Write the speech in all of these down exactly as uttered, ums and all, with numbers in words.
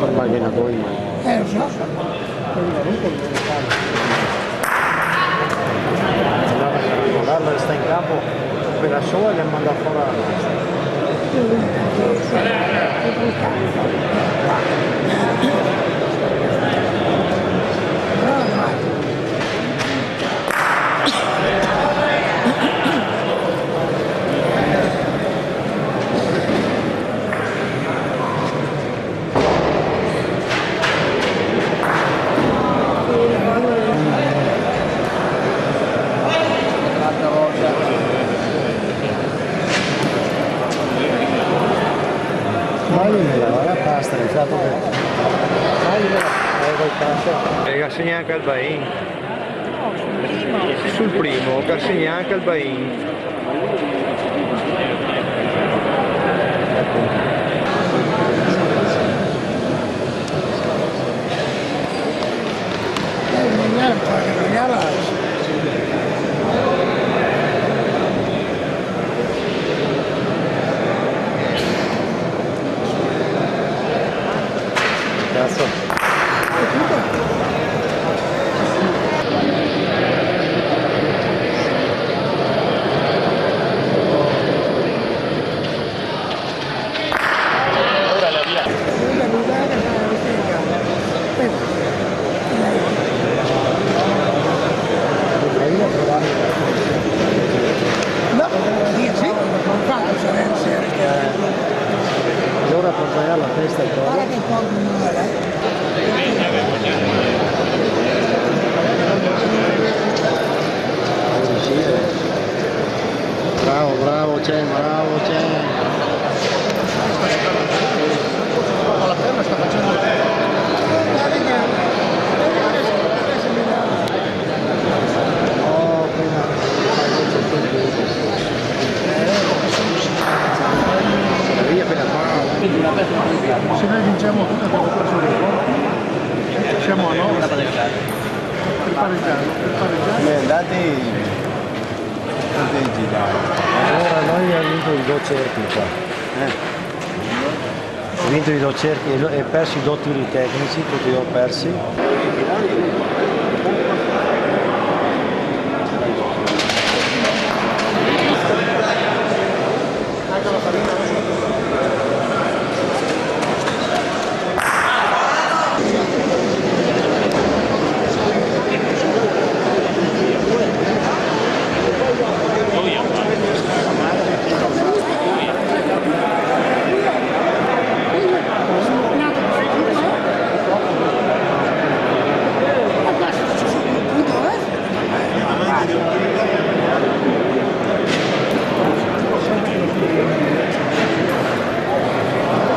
Ormai che la doi, ma... Eh, lo so. Guarda, sta in campo quela sola e la manda fora la nostra. Maglimela, varda, pasta, el piato che... Maglimela, eh, col pasta. E che segna anca el Bain. Sul primo, che segna anca el Bain. Cazzo. No, sì, sì, infati, se, se, eh, alora par sbagliar la testa e el coso. Varda che colpo, eh. Bravo, bravo, Cen, bravo, Cen. Se noi vinciamo tutte e quattro, siamo a nove. Per pareggiare, per pareggiare. Eh, dati, dati, dai. Alora, noi abbiamo vinto i do cerchi qua. Eh. Vinto i do cerchi e, e perso i do tiri tecnici, tuti e do persi.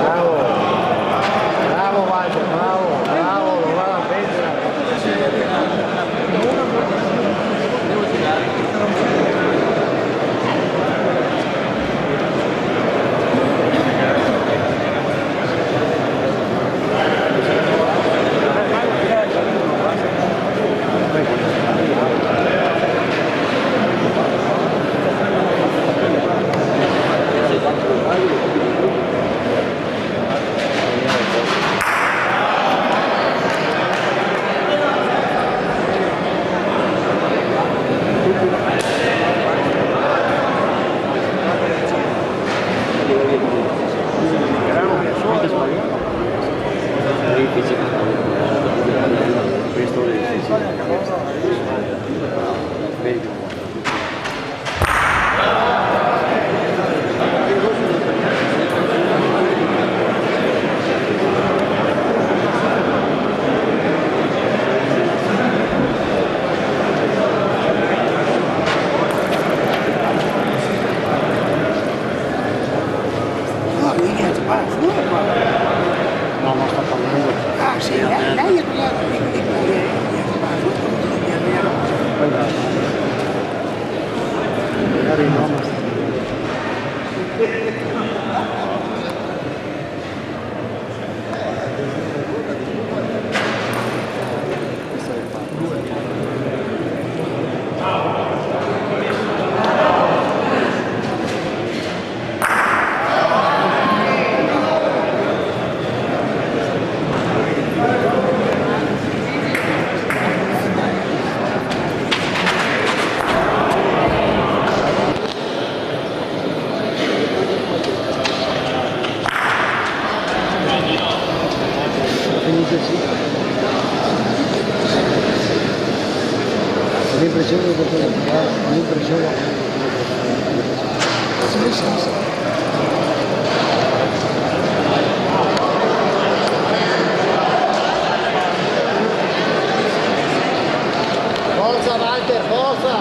Bravo. Bravo, Walter, bravo, bravo, lo va ben. No, mica, se parla fora qua. No, no, sta parlando. Ah, sì, lei, lei è quella che, che, che, che parla fora, come si chiama? Magari no, ma... L'impressione che ho, l'impressione. Forza, Walter, forza!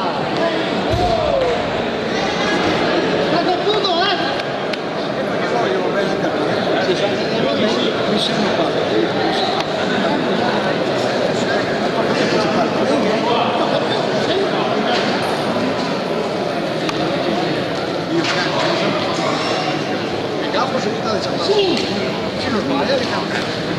Sta a punto, eh! Sì, sì, non sbaglia, diciamo.